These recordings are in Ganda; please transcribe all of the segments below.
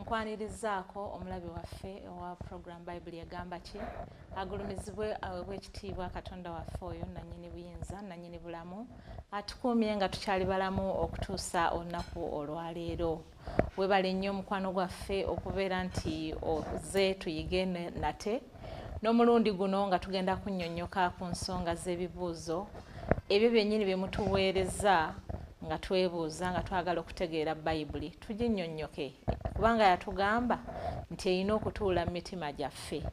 Nkwanirizaako omulabi waffe owa program Bayibuli Egamba Ki. Agulumizibwe, aweebwe ekitiibwa Katonda waffe oyo nannyini buyinza, nannyini bulamu, atukuumye nga tukyali balamu okutuusa olunaku olwaleero. Webale nnyo omukwano gwaffe okubeera nti oze tuyige nate n'omulundi guno nga tugenda kunnyonnyoka ku nsonga z'ebibuuzo ebyo byennyini bye mutuweereza nga twebuuza nga twagala okutegeera Bayibuli tuginnyonnyoke, kubanga yatugamba nti erina okutuula mu mitima gyaffe.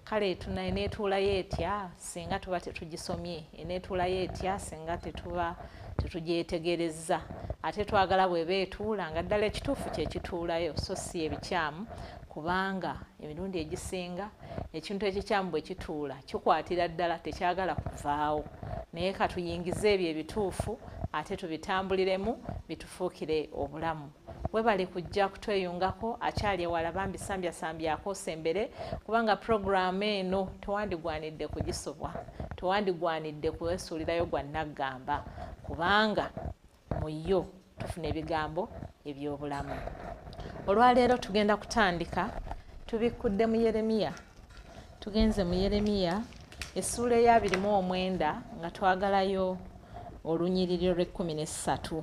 Kale eneetuulayo etya singa tuba tetugisomye? Eneetuulayo etya singa tetuba tetugyetegerezza? Ate twagala bw'eba etuula nga ddala ekituufu kye kituulayo, so si ebikyamu, kubanga emirundi egisinga ekintu ekikyamu bwe kituula kikwatira ddala, tekyagala kuvaawo. Naye katuyingize ebyo ebituufu ate tubitambuliremu bitufuukire obulamu. Webale kujja kutweyungako. Akyali ewala bambi sambyako sembere, kubanga puroguramu eno tewandigwanidde kugisobwa, tewandigwanidde kwesuulirayo gwa naggamba, kubanga mu yo tufuna ebigambo eby'obulamu. Olwaleero tugenda kutandika tubikkudde mu Yeremiya. Tugenze mu Yeremiya essuula eya 29 nga twagalayo olunyiriri olw'e13.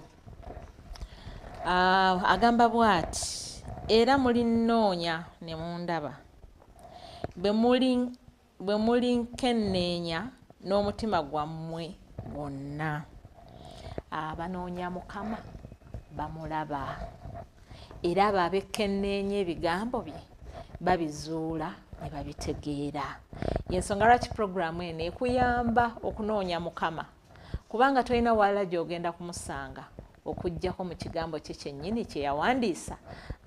Agamba bw'ati: era mulinnoonya ne mundaba, bwe mulinkenneenya n'omutima gwammwe gwonna. Abanoonya Mukama bamulaba, era abo abekkenneenya ebigambo bye babizuula ne babitegeera. Yensonga lwaki puroguramu eno ekuyamba okunoonya Mukama, kubanga tolina walala gy'ogenda kumusanga okuggyako mu kigambo kye kyennyini kye yawandiisa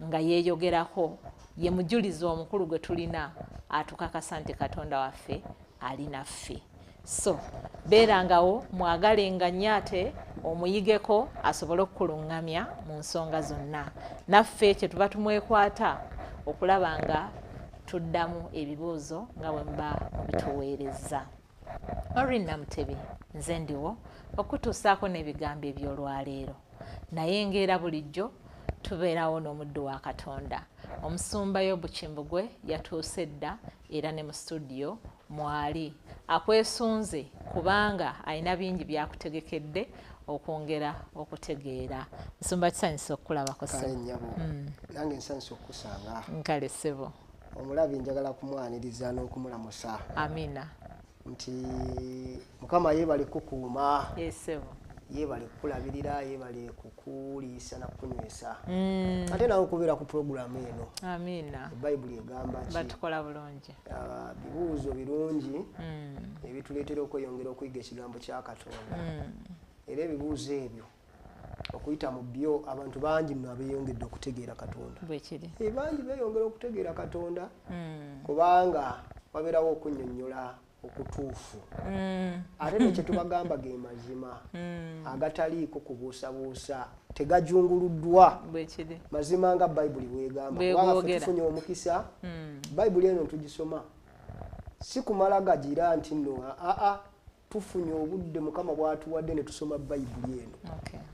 nga yeeyogerako. Ye mujulizi omukulu gwe tulina atukakasa nti Katonda waffe ali naffe. So beerangawo, mwagalenga nnyo ate omuyigeko asobole okukuluŋŋamya mu nsonga zonna. Naffe kye tuba tumwekwata okulaba nga tuddamu ebibuuzo nga bwe muba mubituweereza. Maureen Namutebi nze ndiwo okutuusaako n'ebigambo eby'olwaleero, naye ng'era bulijjo tubeerawo n'omuddu wa Katonda omusumba Yobu Kimbugwe. Yatuuse dda era ne mu studio mwali akwesunze, kubanga alina bingi byakutegekedde okwongera okutegeera. Nsumba, kisanyusa okukulabako. Kale nnyabo, nange nsanyusa okukusanga. Nkale ssebo. Omulabi njagala kumwaniriza n'okumulamusa Amina. nti Mukama yeebale kukuuma, Yesebo. yeebale kukulabirira, yeebale kukuliisa na kukunywesa, ate nawe okubeera ku puroguramu eno. Amina. Bayibuli Egamba Ki? Batukola bulungi. Bibuuzo birungi ebituleetera okweyongera okuyiga ekigambo kya Katonda, era ebibuuzo ebyo okuyita mu byo abantu bangi nno abeeyongedde okutegeera Katonda. Bwekiri. Bangi beeyongera okutegeera Katonda kubanga wabeerawo okunnyonnyola okutuufu, ate nekye tubagamba ge mazima agataliiko kubuusabuusa, tegajunguluddwa. Bwekiri. Mazima nga Bayibuli bwegamba, kubanga ffe Bwegwogera. tufunye omukisa, Bayibuli eno tugisoma si kumala gagira nti nno aa, tufunye obudde Mukama bwatuwadde ne tusoma Bayibuli eno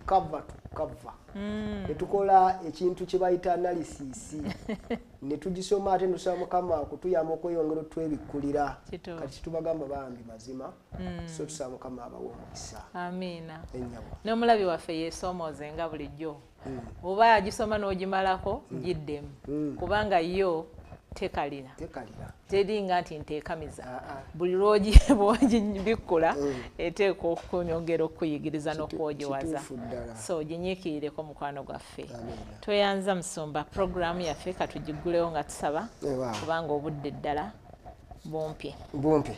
cover to cover, ne tukola ekintu kye bayita analysis, ne tugisoma, ate netusaba Mukama okutuyamba okweyongera otwebikkulira. Kati tubagamba bambi mazima, so tusaba Mukama abawe omukisa. Amiina. Ennyabo. N'omulabi waffe yeesoomooze nga bulijjo, oba agisoma n'ogimalako, giddemu, kubanga yo tekalira. Tekalira. Teringa nti nteekamiza. Ah, ah. Buli lwogibikkula eteekwa okunyongera okukuyigiriza n'okwogiwaza. Kituufu ddala. So ginyiikirireko, mukwano gwaffe. Amiina. Tweyanza musumba. Puroguramu yaffe katugiggulewo nga tusaba, kubanga obudde ddala bumpi. Bumpi.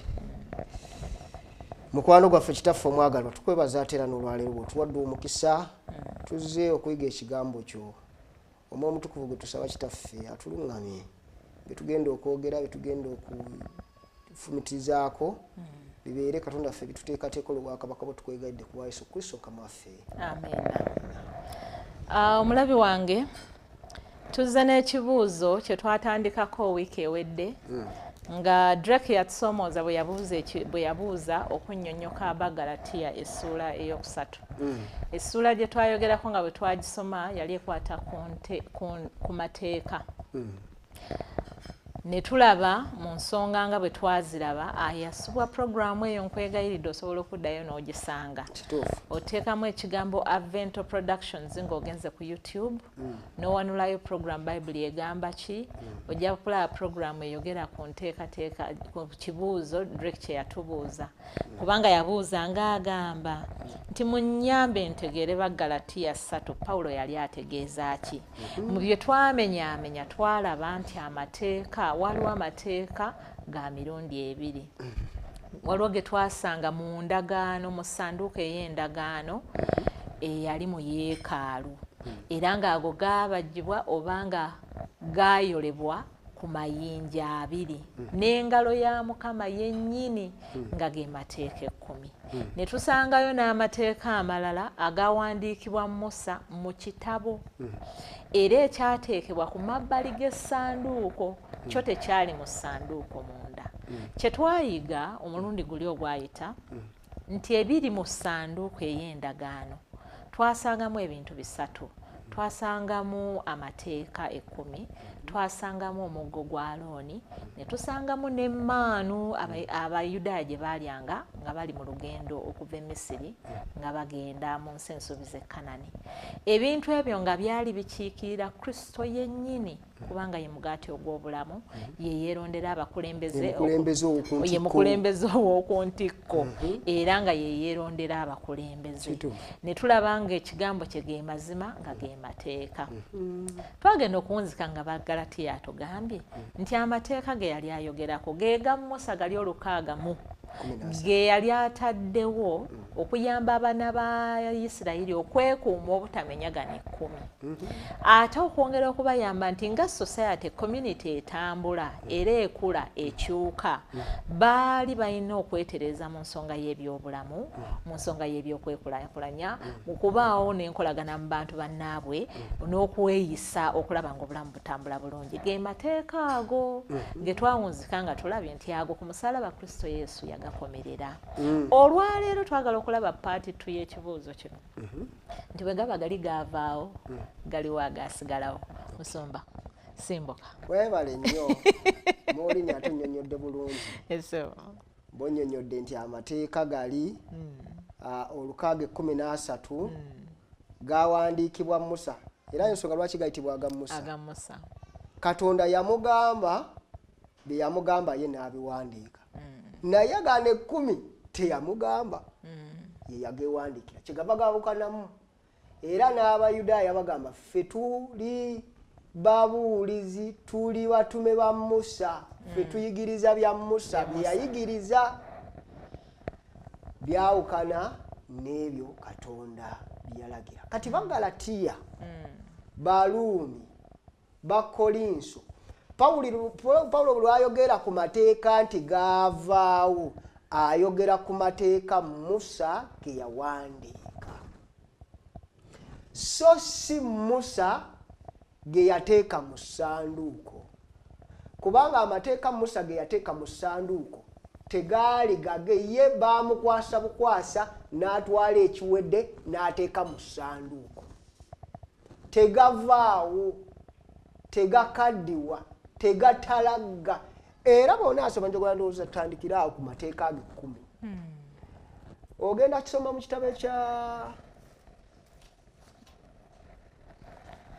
Mukwano gwaffe, Kitaffe omwagalwa, tukwebaza ate era n'olwaleero bwetuwadde omukisa tuzze okuyiga ekigambo kyo. Omwoyo Omutukuvu gwe tusaba, Kitaffe, atuluŋŋamye byetugenda okwogera, byetugenda okufumitirizaako, bibeere, Katonda ffe, bituteekateeka olwobwakabaka bwe. Tukwegayidde ku bwa Yesu Kristo Mukama waffe. Amiina. Omulabi wange, tuzze n'ekibuuzo kye twatandikako wiiki ewedde nga Drake yatusoomooza bwe yabuuza okunnyonnyoka Abagalatiya essuula 3. Essuula gye twayogerako nga bwe twagisoma yali ekwata ku mateeka. Ne tulaba mu nsonga nga bwe twaziraba, ayasubwa puroguramu eyo nkwegayiridde osobola okuddayo n'ogisanga. Oteekamu ekigambo Avento Productions ng'ogenze ku YouTube, n'owanulayo program Bayibuli Egamba Ki, ojja kulaba puroguramu eyogera ku nteekateeka ku kibuuzo Drake kye yatubuuza. Kubanga yabuuza ng'agamba nti munnyambe ntegeere Baggalatiya 3 Pawulo yali ategeeza ki. Mu bye twamenyaamenya twalaba nti amateeka, waliwo amateeka ga mirundi ebiri. Waliwo ge twasanga mu ndagaano, mu ssanduuko ey'endagaano eyali mu yeekaalu, era ng'ago gaabajjibwa oba nga gaayolebwa ku mayinja abiri n'engalo ya Mukama yennyini, nga ge mateeka 10. Ne tusangayo n'amateeka amalala agawandiikibwa Musa mu kitabo, era ekyateekebwa ku mabbali g'essanduuko kyo tekyali mu ssanduuko munda. Kye twayiga omulundi guli ogwayita nti ebiri mu ssanduuko ey'endagaano twasangamu ebintu 3. Twasangamu amateeka 10, twasangamu omuggo gwa Alooni, ne tusangamu n'emmaanu Abayudaaya gye baalyanga nga bali mu lugendo okuva e Misiri nga bagenda mu nsi ensuubize e Kanani. Ebintu ebyo nga byali bikiikirira Kristo yennyini, kubanga ye mugaati ogw'obulamu, ye yeerondera abakulembeze, ye mukulembeze ow'oku ntikko, era nga ye yeerondera abakulembeze. Ne tulaba ng'ekigambo kye ge mazima nga ge mateeka. Twagenda okuwunzika nga Baggalatiya atugambye nti amateeka ge yali ayogerako ge ga Musa gali 6 ge yali ataddewo okuyamba abaana ba Isirayiri okwekuuma obutamenyagana 10. Ate okwongera okubayamba nti nga society community etambula era ekula ekyuka, baali balina okwetereza mu nsonga y'ebyobulamu, mu nsonga y'ebyokwekulaakulanya, mu kubaawo n'enkolagana mu bantu bannaabwe, n'okweyisa okulaba ng'obulamu butambula bulungi. Ge mateeka ago ge twawunzika nga tulabye nti ago ku musaalaba Kristo Yesu yagakomerera. Olwaleero twagala okulaba part 2 y'ekibuuzo kino nti bwe gaba gali gaavaawo, galiwo agaasigalawo. Musumba simbuka. Weebale nnyo Moolini, ate nnyonnyodde bulungi. Bonnyonnyodde nti amateeka gali 613 gawandiikibwa Musa, era ensonga lwaki gayitibwa aga Musa. Katonda yamugamba bye yamugamba ye n'abiwandiika, naye gano 10 teyamugamba, ye yagewandiikira. Kyegava gaawukanamu. Era n'Abayudaaya bagamba ffe tuli babuulizi, tuli batume ba Musa, ffe tuyigiriza bya Musa, bye yayigiriza byawukana n'ebyo Katonda bye yalagira. Kati Baggalatiya, Baruumi, Bakolinso, Pawulo lwayogera ku mateeka nti gaavaawo, ayogera ku mateeka Musa ge yawandiika, so si Musa ge yateeka mu ssanduuko. Kubanga amateeka Musa ge yateeka mu ssanduuko tegaali gage, ye baamukwasa bukwasa n'atwala ekiwedde n'ateeka mu ssanduuko. Tegavaawo, tegakaddiwa, tegatalagga. Era bw'onaasoma njogera ndowooza tutandikire awo ku mateeka ago 10. Ogenda kisoma mu kitabo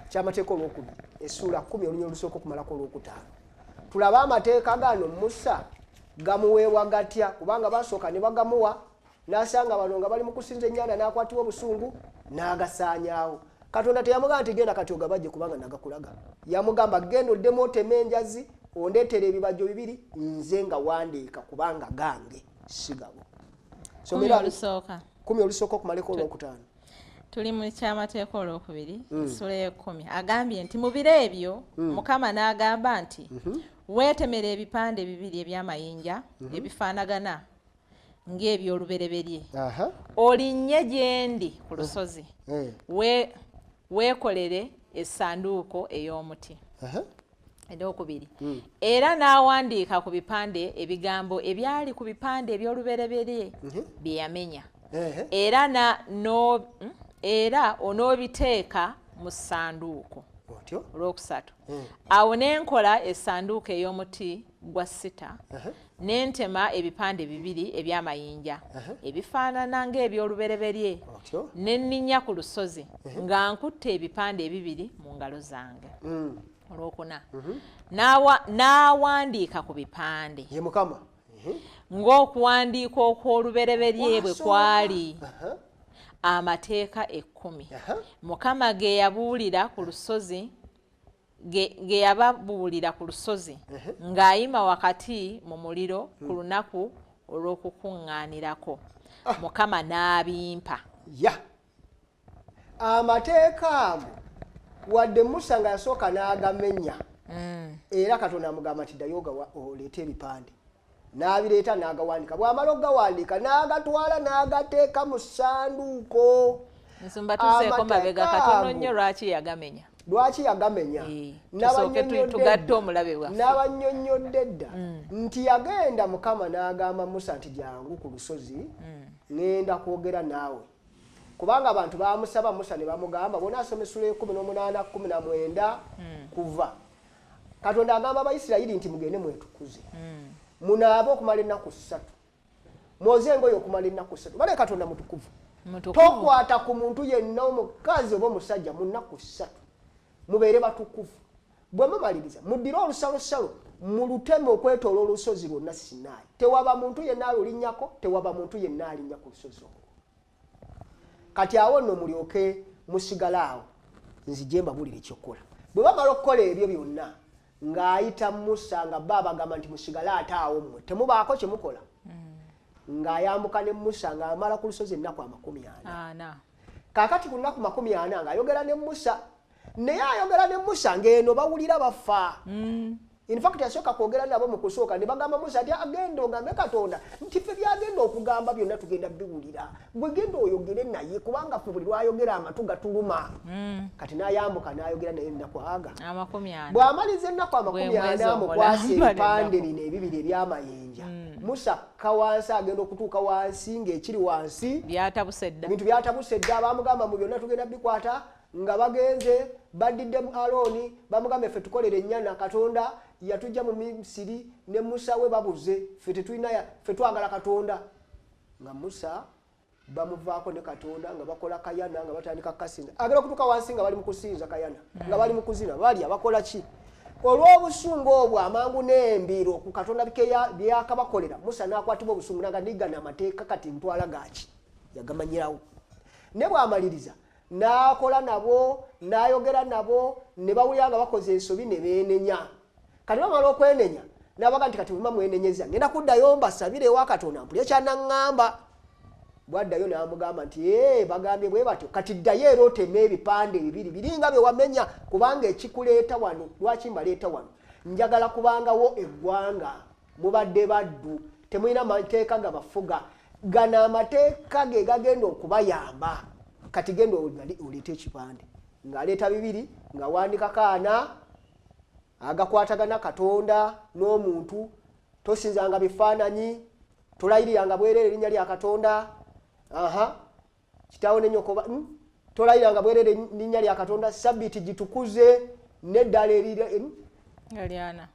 ky'amateeka olwokubiri, essuula 10 olunya olusooka okumalako 5. Tulabe amateeka gano Musa gamuweebwa gatya, kubanga basooka ne bagamuwa n'asanga bano nga bali mu kusinza ennyana n'akwatibwa obusungu n'agasaanyaawo. Katonda teyamugamba nti genda kati ogabajje kubanga nagakulaga. Yamugamba genda oddemu oteme enjazi ondeetere ebibajjo 2 nze nga wandiika kubanga gange sigabo. Somera 10 olusooka okumalako 5. Tuli mu kyamateeka olwokubiri, essula 10. Agambye nti mu biro ebyo Mukama n'agamba nti weetemera ebipande 2 eby'amayinja ebifaanagana ng'eby'olubereberye, olinnye gye ndi ku lusozi, weekolere essanduuko ey'omuti. Eryokubiri, era n'awandiika ku bipande ebigambo ebyali ku bipande eby'olubereberye bye yamenya, era onoobiteeka mu ssanduuko. Olwokusatu, awo ne nkola essanduuko ey'omuti gwa sita, ne ntema ebipande bibiri eby'amayinja ebifaanana ng'eby'olubereberye, ne nninnya ku lusozi nga nkutte ebipande ebibiri mu ngalo zange. Olwokuna, n'awandiika ku bipande ye Mukama ng'okuwandiika okw'olubereberye bwe kwali, amateeka 10 Mukama ge yabuulira ku lusozi, ge yababuulira ku lusozi ng'ayima wakati mu muliro ku lunaku olw'okukuŋŋaanirako. Mukama n'abimpa. Ya, amateeka ago wadde Musa nga yasooka n'agamenya, era Katonda amugamba nti ddayo oleete ebipande, n'abireeta n'agawandiika. Bw'amala okugawandiika n'agatwala n'agateeka mu ssanduuko. Nsumba, tuzeeko mabega katono nnyo, lwaki yagamenya? Lwaki yagamenya? Tugatte omulabe waffe. N'abannyonnyodde dda nti yagenda Mukama n'agamba Musa nti jangu ku lusozi, ŋŋenda kwogera naawe, kubanga abantu bamusaba Musa ne bamugamba, bw'onaasoma essula 18 19 kuva, Katonda agamba Abayisirayiri nti mugende mwetukuze, munaabe okumala ennaku 3, mwoze engoye okumala ennaku 3. Bale Katonda mutukuvu, tokwata ku muntu yenna omukazi oba omusajja mu nnaku 3, mubeere batukuvu. Bwe mumaliriza muddire olusalosalo muluteme okwetoola olusozi lwonna Sinaayi, tewaba muntu yenna alulinnyako, tewaba muntu yenna alinnya ku lusozi olwo. Kati awo nno mulyoke musigale awo, nzije mbabuulire ekyokukola. Bwe bamala okukola ebyo byonna, ng'ayita Musa nga ba abagamba nti musigale ate awo mmwe temubaako kye mukola, ng'ayambuka ne Musa ng'amala ku lusozi ennaku 40. Kaakati ku nnaku 40 ng'ayogera ne Musa, naye ayogera ne Musa ng'eno bawulira bafa. In fact yasooka kwogera nabo mu kusooka ne bagamba Musa nti agenda ogambe Katonda nti ffe byagenda okugamba byonna tugenda biwulira, gwe genda oyogere naye kubanga ffe buli lwayogera amatu gatuluma. Kati n'ayambuka n'ayogera naye ennaku aga 40. Bw'amaliza ennaku 40 amukwasa ebipande bino ebibiri eby'amayinja. Musa akka wansi, agenda okutuuka wansi ng'ekiri wansi byatabuse dda, ebintu byatabuse dda. Bamugamba mu byonna tugenda bikwata, nga bagenze baddidde mu Alooni, bamugamba ffe tukolere ennyana, Katonda yatujja mu Misiri ne Musa we babuze, ffe tetulina, ffe twagala Katonda. Nga Musa bamuvaako ne Katonda nga bakola kayana, nga batandika kukasinza. Agenda okutuuka wansi nga bali mu kusinza kayana, nga bali mu kuzina, balya bakola ki? Olw'obusungu obwo amangu n'embiro ku Katonda byakabakolera, Musa n'akwatibwa obusungu n'aganigana amateeka kati ntwala gaaki, yagamanyirawo. Ne bw'amaliriza n'akola nabo, n'ayogera nabo, ne bawulira nga bakoze ensobi ne beenenya. Kati bamala okwenenya n'abaga nti kati bwe mwenenyeza ngenda kuddayo mbasabire ewa Katonda mpulire ky'anaŋŋamba. Bwaddayo n'amugamba nti ee bagambye bwe batyo, kati ddayo era oteme ebipande bibiri biringa bye wamenya, kubanga ekikuleeta wano, lwaki mbaleeta wano? Njagala kubangawo eggwanga, mubadde baddu, temulina mateeka gabafuga, gano amateeka ge gagenda okubayamba. Kati genda oleete ekipande, ng'aleeta bibiri, ng'awandikako ana agakwatagana Katonda n'omuntu, tosinzanga bifaananyi, tolayiriranga bwereere erinnya lya Katonda, aha kitaawo ne nnyoko, tolayiranga bwereere erinnya lya Katonda, sabbiiti gitukuze n'eddala erira Aliana.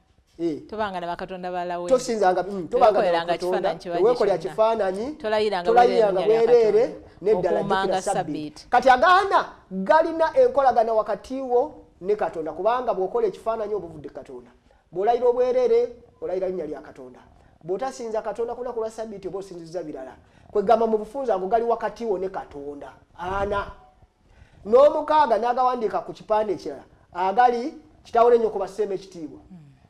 Tobanga na bakatonda balawe, tosinzanga, tobanga na bakatonda, teweekolera kifaananyi, tolayiranga bwereere n'eddala jjukira sabbiiti. Kati agaana galina enkolagana wakati wo ne Katonda, kubanga bw'okola ekifaananyi oba ovudde Katonda, bw'olayira obwereere olayira linnya lya Katonda, bw'otasinza Katonda ku lunaku lwa sabbiiti oba osinzizza birala. Kwegamba mu bufunze ago gali wakati wo ne Katonda. Ana n'omukaaga n'agawandiika ku kipande ekirala agali kitaawo ne nnyoko basseemu ekitiibwa.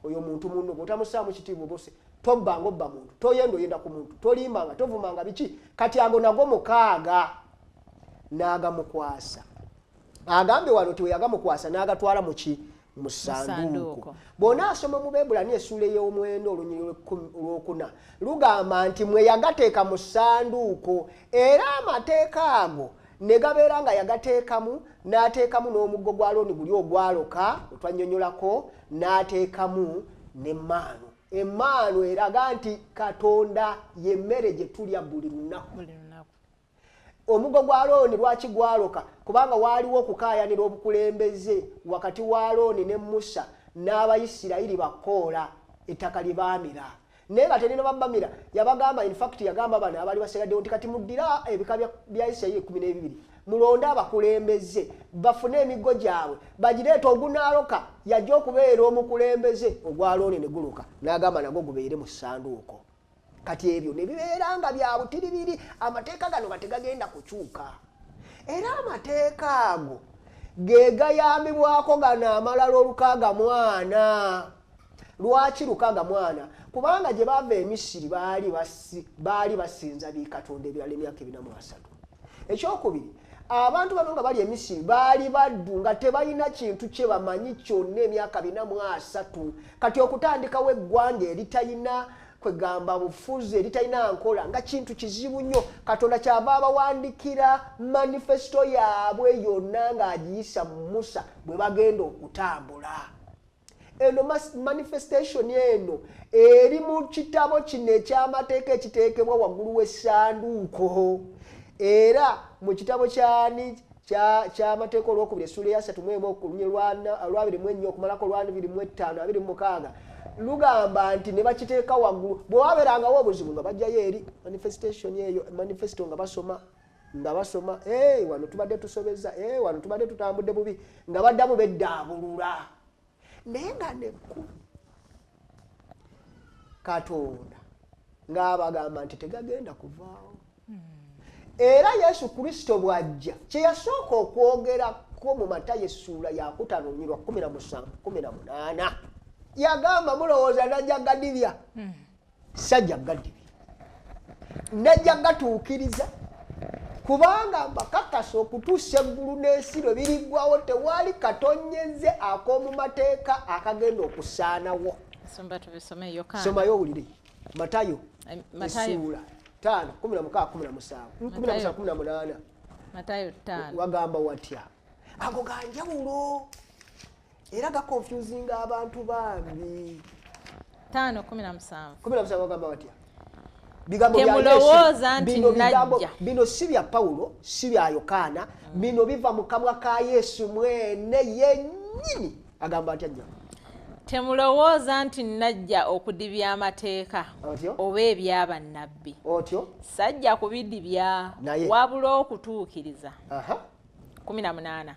Oyo muntu munno bw'otamussaamu kitiibwa obose tobbanga obba muntu, toyenda oyenda ku muntu, tolimbanga, tovumanga biki. Kati ago nago mukaaga n'agamukwasa. Agambye wano nti we yagamukwasa n'agatwala mu ki? Mu ssanduuko. Bw'onaasoma mu Bebbulaniya essuula ey'omwenda olunyiriri olwokuna lugamba nti mwe yagateeka mu ssanduuko, era amateeka ago ne gabeera nga yagateekamu, n'ateekamu n'omuggo gwa Alooni guli ogwaloka otwannyonnyolako, n'ateekamu n'emmaanu. Emmaanu eraga nti Katonda y'emmere gye tulya buli lunaku. Omugo gwa Alooni lwaki gwaloka? Kubanga waaliwo okukaayanira obukulembeze wakati wa Alooni ne Musa n'Abayisirayiri bakoola ettaka lye baamira. Naye nga terina babamira, yabagamba, in fact yagamba bano abaali basigaddewo nti kati muddira ebika bya Isirayiri 12, mulonde abakulembeze bafune emiggo gyabwe bagireeta, ogunaaloka yajja okubeera omukulembeze. Ogwa Alooni ne guluka, n'agamba nagwo gubeere mu ssanduuko. Kati ebyo ne bibeera nga bya butiribiri, amateeka gano nga tegagenda kukyuka. Era amateeka ago ge gayambibwako gano amalala 64. Lwaki 64? Kubanga gye bava e Misiri baali basinza bikatonda ebirala emyaka 43. Ekyokubiri, abantu bano nga bali e Misiri baali baddu nga tebalina kintu kye bamanyi kyonna emyaka 43. Kati okutandikawo eggwanga eritalina kwegamba bufuzi, eritalina nkola, nga kintu kizibu nnyo. Katonda kyava abawandikira manifesto yaabwe yonna ng'agiyisa mu Musa bwe bagenda okutambula. Eno manifestation eno eri mu kitabo kino eky'amateeka ekiteekebwa waggulu w'essanduuko. Era mu kitabo kyani ky'amateeka olwokubiri essuula eya 31 olunye lwa 24 okumalako olwa 25 26 lugamba nti ne bakiteeka waggulu. Bwe wabeerangawo obuzibu nga bajjayo eri manifestation eyo, manifesto, nga basoma wano tubadde tusobeza, wano tubadde tutambudde bubi, nga baddamu beddaabulula. Naye nga nekku Katonda ng'abagamba nti tegagenda kuvaawo. Era Yesu Kristo bw'ajja kye yasooka okwogerako mu Matayo essuula ya 5 17 18 yagamba, mulowooza najja gadibya? Sajja gadibya, najja gatuukiriza, kubanga mbakakasa okutuusa eggulu n'ensi lwe biriggwawo tewali katonyeze ak'omu mateeka akagenda okusaanawo. Somayo owulire. Matayo essuula 5 16 17 18. Matayo 5 wagamba watya? Ago ganjawulo era gakonfusinga abantu bambi. 5:17 17 wagamba watya? Bigambo bya Yesu. Bino si bya Pawulo, si bya Yokaana, bino biva mu kamwa ka Yesu mwene yennyini. Agamba atya nnya? Temulowooza nti najja okudibya amateeka oba ebyabannabbi. Otyo? Sajja kubidibya, wabula okutuukiriza. 18.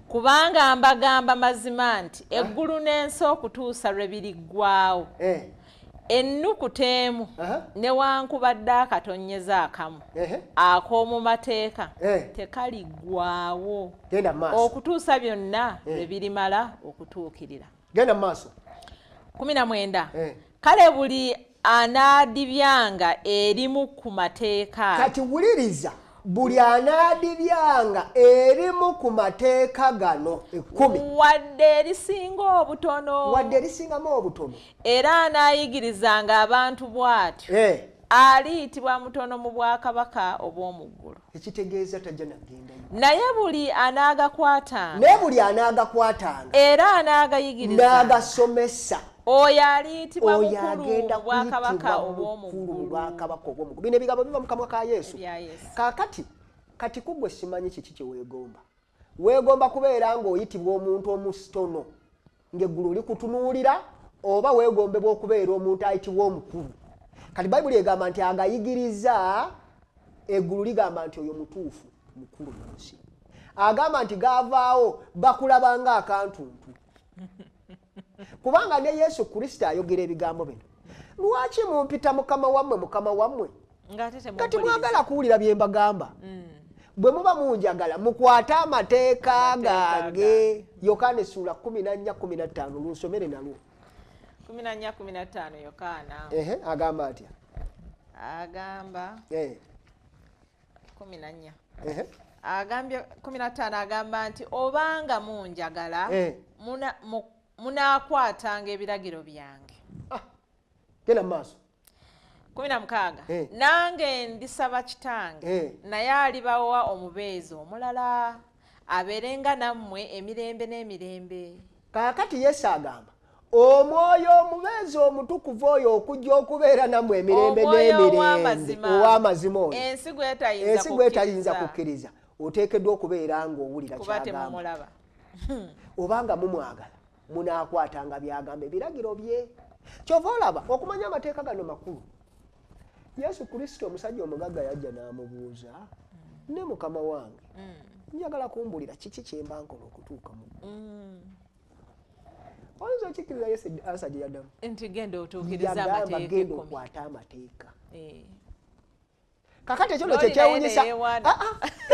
Kubanga mbagamba mazima nti eggulu n'ensi okutuusa lwe biriggwaawo, ennukuta emu newankubadde akatonyeza akamu ak'omu mateeka tekaliggwaawo okutuusa byonna lwe birimala okutuukirira. Genda maaso. 19. Kale buli anaadibyanga erimu ku mateeka. Kati wuliriza, buli anaadibyanga erimu ku mateeka gano 10, wadde erisinga obutono, wadde erisingamu obutono, era anaayigirizanga abantu bw'atyo, aliyitibwa mutono mu bwakabaka obw'omu ggulu. Ekitegeeza tajja nagendayo. Naye buli anaagakwatanga, naye buli anaagakwatanga, era anaagayigirizanga, n'agasomesa, oyo aliyitibwa mukulu mu bwakabaka obw'omu ggulu. Bino ebigambo biva mu kamwa ka Yesu. Kaakati kati ku ggwe simanyi kiki kye weegomba. Weegomba kubeera ng'oyitibwa omuntu omutono ng'eggulu likutunuulira, oba weegombebwa okubeera omuntu ayitibwa omukulu? Kati Bayibuli egamba nti agayigiriza, eggulu ligamba nti oyo mutuufu mukulu mu nsi. Agamba nti gaavaawo bakulaba ng'akantuntu. Kubanga ne Yesu Kristo ayogera ebigambo bino. Lwaki mumpita mukama wammwe, mukama wammwe, nga temwagala kuwulira bye mbagamba? Bwe muba munjagala mukwate amateeka gange. Yokaana essuula 14:15 lunsomere nalwo. 14:15 Yokaana. Agamba atya? Agamba 14. Agambye 15 agamba nti obanga munjagala munaakwatanga ebiragiro byange. Genda maaso. 16. Nange ndisaba kitange, naye alibawa omubeezi omulala abeerenga nammwe emirembe n'emirembe. Kaakati Yesu agamba Omwoyo omubeezi omutukuvu oyo okujja okubeera nammwe emirembe n'emirembe ow'amazima oyo ensi gwetayinza kukkiriza oteekeddwa okubeera ng'owulira ky'agamba. Obanga mumwagala munaakwatanga by'agamba ebiragiro bye. Kyova olaba okumanya amateeka gano makulu. Yesu Kristo omusajja omugagga yajja n'amubuuza ne mukama wange njagala kumbulira kiki kye mba nkola okutuuka mu ggulu. Oyinza okikkiriza Yesu ansa gye yaddamu nti genda otuukirize amateeka genda okwate amateeka. Kakati ekyo nno kyekyewunyisa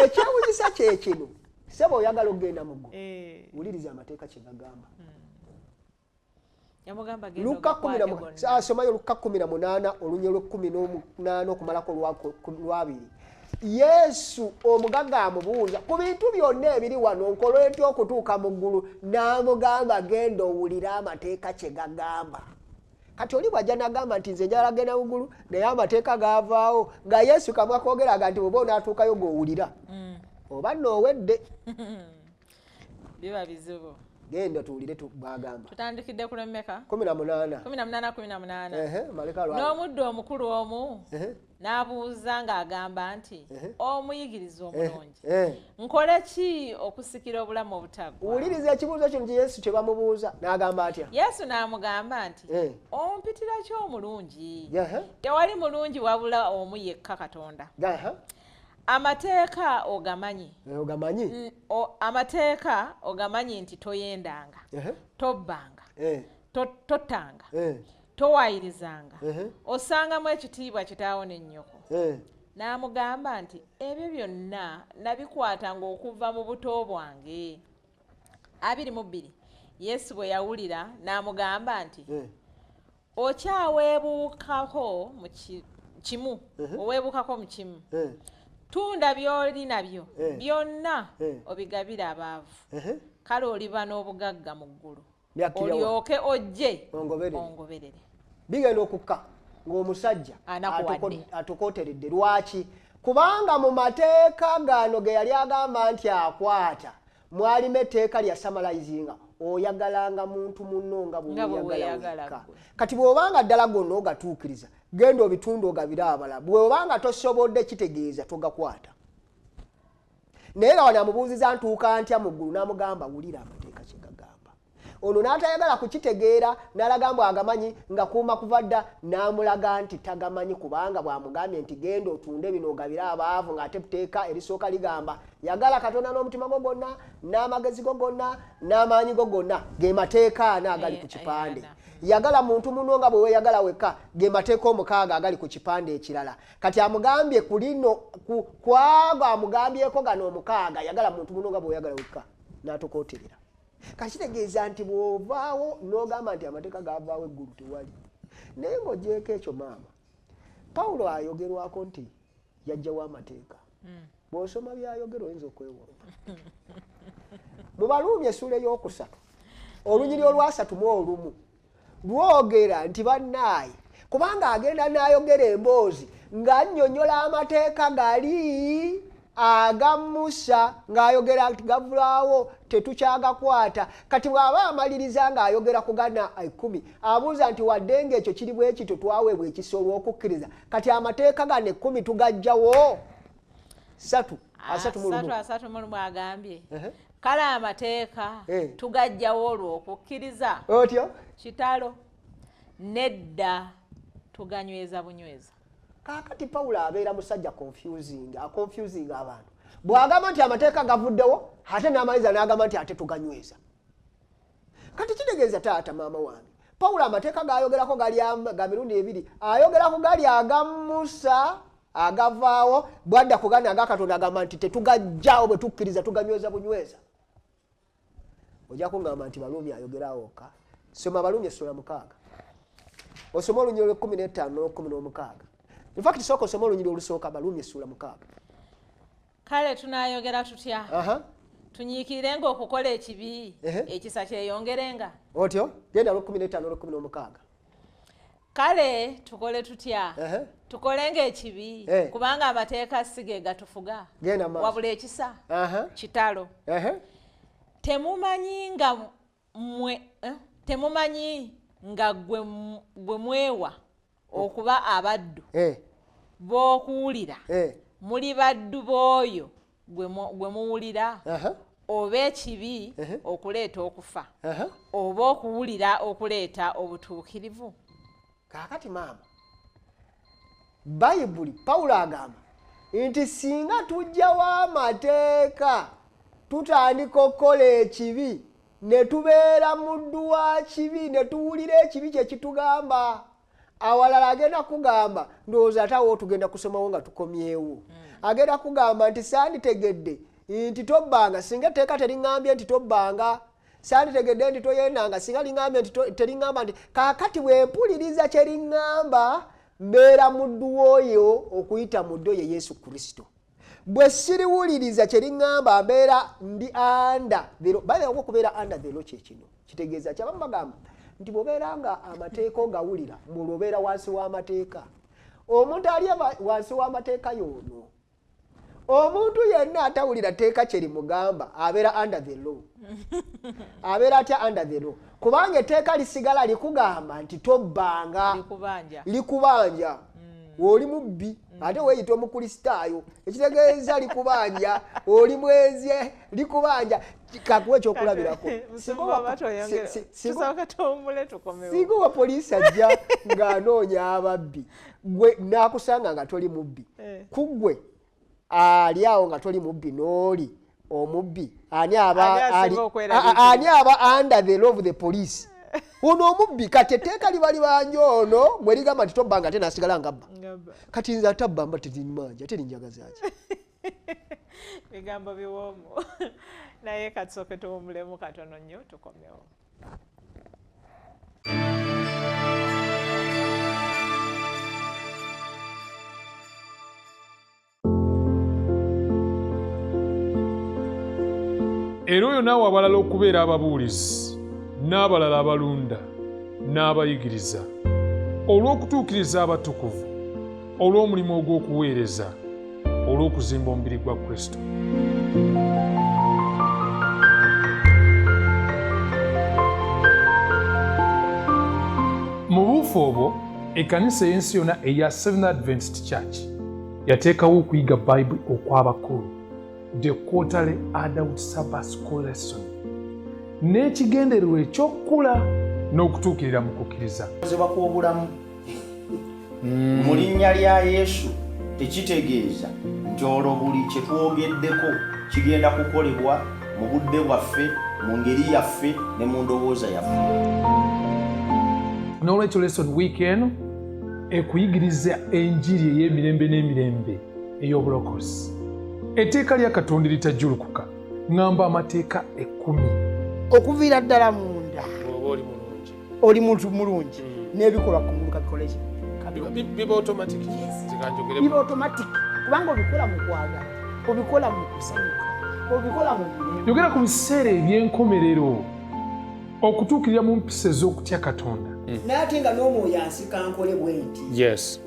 ekyewunyisa kye kino ssebo oyagala okugenda mu ggulu wuliriza amateeka kye gagamba. Somayo Luka 18 olunye lw'e18 okumalako lwabiri. Yesu omugagga amubuuza ku bintu byonna ebiri wano nkola ntya okutuuka mu ggulu n'amugamba genda owulire amateeka kye gagamba. Kati oli bw'ajja n'agamba nti nze njagala genda mu ggulu naye amateeka gaavaawo nga Yesu kamwa koogeraga nti bw'oba onaatuukayo g'owulira oba nno owedde. Biba bizibu. Genda tuwulire bw'agamba. Tutandikidde ku lw'emmeka? 18. 18 18. N'omuddu omukulu omu n'abuuza ng'agamba nti omuyigiriza omulungi nkole ki okusikira obulamu obutaggwaawo? Wuliriza ekibuuzo kino Yesu kye bamubuuza n'agamba atya? Yesu n'amugamba nti ompitira ki omulungi? Tewali mulungi wabula omu yekka Katonda. Amateeka ogamanyi. Ogamanyi? Amateeka ogamanyi nti toyendanga, tobbanga, tottanga, towayirizanga, ossangamu ekitiibwa kitaawo ne nnyoko. N'amugamba nti ebyo byonna nabikwatanga okuva mu buto bwange. 22 Yesu bwe yawulira n'amugamba nti okyaweebuukako mu kimu, oweebuukako mu kimu. Tunda by'oli nabyo byonna obigabire abaavu, kale oliba n'obugagga mu ggulu, olyoke ojje ongoberere. Bigenda okukka ng'omusajja atukoteredde. Lwaki? Kubanga mu mateeka gano ge yali agamba nti akwata mwalimu etteeka lya samalizinga oyagalanga muntu munno nga bw'oyagala wekka. Kati bw'obanga ddala gonna ogatuukiriza genda obitundu ogabire abalala, bw'obanga tosobodde kitegeeza togakwata. Naye nga wano amubuuziza ntuuka ntya mu ggulu n'amugamba wulira amateeka kye gagamba. Ono n'atayagala kukitegeera n'alaga mbu agamanyi nga kuuma kuva dda n'amulaga nti tagamanyi kubanga bw'amugambye nti genda otunde bino ogabire abaavu ng'ate tteeka erisooka ligamba yagala Katonda n'omutima gwo gwonna n'amagezi go gonna n'amaanyi go gonna ge mateeka ana agali ku kipande. Yagala muntu munno nga bwe weeyagala wekka ge mateeka 6 agali ku kipande ekirala. Kati amugambye ku lino kwago amugambyeko gano 6 yagala muntu munno nga bwe weeyagala wekka n'atokooterera. Kati kitegeeza nti bw'ovaawo n'ogamba nti amateeka gavaawo eggulu tewali. Naye ng'ogyeko ekyo maama, Pawulo ayogerwako nti yajjawo amateeka. Bw'osoma by'ayogera oyinza okwewuunya. Mu Baruumi essuula ey'okusatu olunyiri olwasatu mu olumu lwogera nti bannaaye kubanga agenda n'ayogera emboozi ng'annyonnyola amateeka gali aga Musa ng'ayogera nti gavulaawo tetukyagakwata. Kati bw'aba amaliriza ng'ayogera ku gana 10 abuuza nti wadde ng'ekyo kiri bwe kityo twaweebwa ekisa olw'okukkiriza kati amateeka gano 10 tugajjawo. 3:31 agambye kale amateeka tugajjawo olw'okukkiriza. Otyo? Kitalo nedda tuganyweza bunyweza. Kaakati Pawulo abeera musajja confusing, aconfusing abantu. Bw'agamba nti amateeka gavuddewo ate n'amaliza n'agamba nti ate tuganyweza. Kati kitegeeza taata maama wange Pawulo amateeka g'ayogerako gali ga mirundi ebiri, ayogerako gali aga Musa agavaawo bwadda ku gano aga Katonda agamba nti tetugajjaawo bwe tukkiriza tuganyweza bunyweza. Ojja kungamba nti Baruumi ayogerawo wokka. Soma Baruumi essula 6 osome olunyiri olw'e15 n'olw'e16. In fact sooka osome olunyiri olusooka Baruumi essula 6. Kale tunaayogera tutya? Tunyiikirenga okukola ekibi ekisa kyeyongerenga. Otyo? Genda olw'e15 n'olw'e16. Kale tukole tutya? Tukolenga ekibi kubanga amateeka si ge gatufuga wabula ekisa. Kitalo. Temumanyi nga mmwe Temumanyi nga gwe mwewa okuba abaddu b'okuwulira muli baddu b'oyo gwe muwulira oba ekibi okuleeta okufa oba okuwulira okuleeta obutuukirivu. Kaakati maama, Bayibuli Pawulo agamba nti singa tujjawo amateeka tutandika okukola ekibi ne tubeera muddu wa kibi ne tuwulira ekibi kye kitugamba. Awalala agenda kugamba, ndowooza ate awo tugenda kusomawo nga tukomyewo. Agenda kugamba nti sanditegedde nti tobbanga singa etteeka teriŋŋambye nti tobbanga, sanditegedde nti toyendanga singa liŋŋambye nti teriŋŋamba nti. Kaakati bwe mpuliriza kye liŋŋamba mbeera muddu w'oyo okuyita muddu ye Yesu Kristo. Bwe siriwuliriza kye liŋŋamba mbeera ndi under the law. Bayibuli okubeera under the law kye kino kitegeeza ki? Abamu bagamba nti bw'obeera nga amateeka ogawulira ng'olwo obeera wansi w'amateeka. Omuntu ali wansi w'amateeka y'ono. Omuntu yenna atawulira tteeka kye limugamba abeera under the law. Abeera atya under the law? Kubanga etteeka lisigala likugamba nti tobbanga, likubanja. Oli mubbi ate weeyita omukristaayo, ekitegeeza likubanja. Oli mwenzi, likubanja. Kakuwa ekyokulabirako, singa owa poliisi ajja ng'anoonya ababbi gwe n'akusanga nga toli mubbi, ku ggwe ali awo nga toli mubbi n'oli omubbi, ani aba under the law of the police? Ono omubbi. Kati etteeka liba libanja ono bwe ligamba nti tobbanga ate n'asigala ngabba. Kati nze atabba mba terimanja terinjagazaaki. Bigambo biwoomu, naye katusooke tuwummulemu katono nnyo tukomewo. Era oyo naawe abalala okubeera ababuulizi n'abalala abalunda n'abayigiriza olw'okutuukiriza abatukuvu olw'omulimu ogw'okuweereza olw'okuzimba omubiri gwa Kristo. Mu buufu obwo ekkanisa ey'ensi yonna eya Seventh Adventist Church yateekawo okuyiga Bayibuli okw'abakulu, the quarterly adult Sabbath school lesson, n'ekigendererwa eky'okukula n'okutuukirira mu kukkiriza. Kw'obulamu mu linnya lya Yesu tekitegeeza nti olwo buli kye twogeddeko kigenda kukolebwa mu budde bwaffe, mu ngeri yaffe ne mu ndowooza yaffe. N'olwekyo lesson week eno ekuyigiriza enjiri ey'emirembe n'emirembe ey'obulokozi. Etteeka lya Katonda eritajjulukuka, ŋŋamba amateeka 10. Okuviira ddala munda oba oli mulungi, oli muntu mulungi, n'ebikolwa kungulu kabikole ki? Biba automatic. Biba automatic kubanga obikola mu kwagala, obikola mu kusanyuka, obikola mu mirembe. Yogera ku biseera eby'enkomerero okutuukirira mu mpisa ez'okutya Katonda. Naye ate nga n'omwoyo ansika nkole bwe nti. Yes.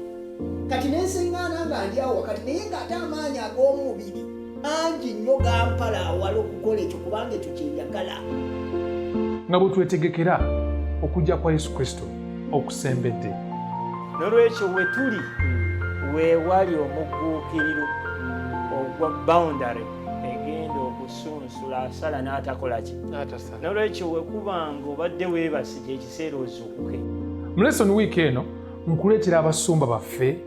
Kati nensiŋŋaana nga ndi awo wakati, naye ng'ate amaanyi ag'omubiri mangi nnyo gampala awala okukola ekyo kubanga ekyo kye njagala. Nga bwe twetegekera okujja kwa Yesu Kristo okusembedde. N'olwekyo we tuli weewali omugguukiriro ogwa boundary egenda okusunsula asala n'atakola ki. N'olwekyo wekubanga obadde weebase gyekiseera ozuukuke. Mu lesson week eno nkuleetera abasumba baffe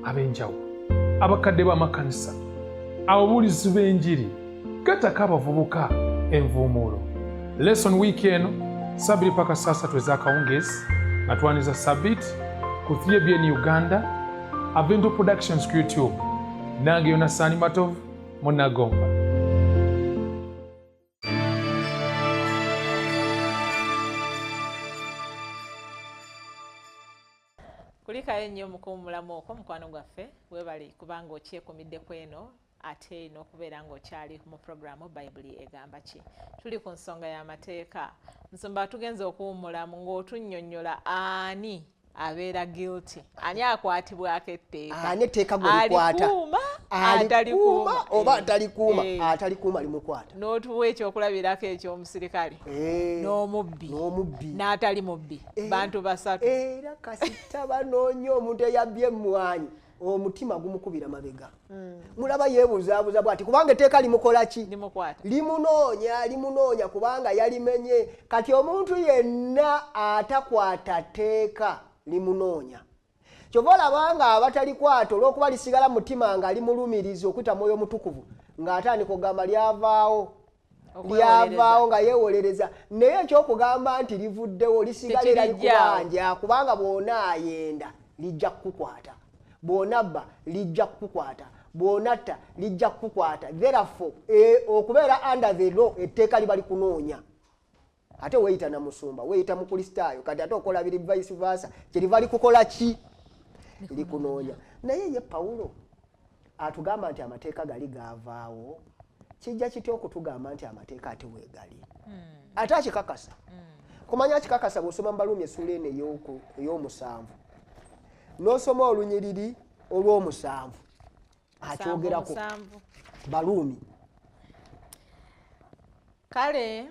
ab'enjawulo, abakadde b'amakanisa, ababuulizi b'enjiri, gattako abavubuka envuumuulo. Lesson week eno 2 paka 3 ez'akawungeezi nga twaniza Sabit ku 3BN Uganda, Avento Productions ku YouTube. Nange Yonasaani Matovu Munagomba. Kulikayo nnyo mukuwummulamu okwo mukwano gwaffe, weebale kubanga okyekumidde kweno ate n'okubeera ng'okyali mu puroguramu Bayibuli Egamba Ki. Tuli ku nsonga y'amateeka. Nsumba, tugenze okuwummulamu ng'otunnyonnyola ani abeera guilty, ani akwatibwako etteeka, ani etteeka gwe likwata, alikuuma Alikuuma oba atalikuuma? Atalikuuma limukwata. N'otuwa ekyokulabirako eky'omusirikale n'omubbi n'atali mubbi, bantu basatu. Era kasita banoonya omuntu eyabbye emmwanyi, omutima gumukubira mabega. Mulaba yeebuzaabuza bw'ati, kubanga etteeka limukola ki? Limunoonya, limunoonya kubanga yalimenye. Kati omuntu yenna atakwata tteeka limunoonya. Kyova olaba nga abatalikwata olw'okuba lisigala mutima nga limulumiriza okuyita Mwoyo Mutukuvu, ng'atandika okugamba lyavaawo, lyavaawo nga yeewolereza. Naye ekyokugamba nti livuddewo lisigala era likubanja, kubanga bw'onaayenda lijja kukukwata, bw'onabba lijja kukukwata, bw'onatta lijja kukukwata. Therefore okubeera under the law, etteeka liba likunoonya. Ate weeyita na musumba, weeyita mukristaayo, kati ate okola biri vice versa, kyeriva likukola ki? Likunoonya. Naye ye Pawulo atugamba nti amateeka gali gaavaawo. Kijja kitya okutugamba nti amateeka ate weegali? Ate akikakasa. Kumanya akikakasa bw'osoma mu Baluumi essuula eno ey'omusanvu, n'osoma olunyiriri olw'omusanvu, akyogerako. Baluumi. Kale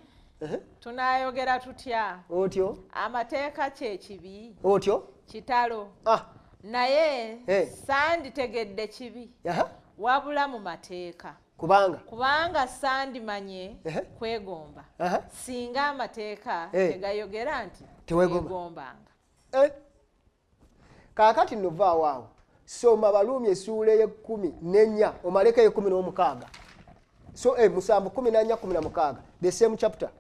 tunaayogera tutya? Otyo. Amateeka kye kibi? Otyo. Kitalo. Naye sanditegedde kibi wabula mu mateeka. Kubanga sandimanye kwegomba singa amateeka tegayogera nti teweegombanga. Kaakati nno vaawo awo, soma Baluumi essuula ey'ekkumi n'ennya omaleko ey'ekkumi n'omukaaga. So 7, 14, 16, the same chapter.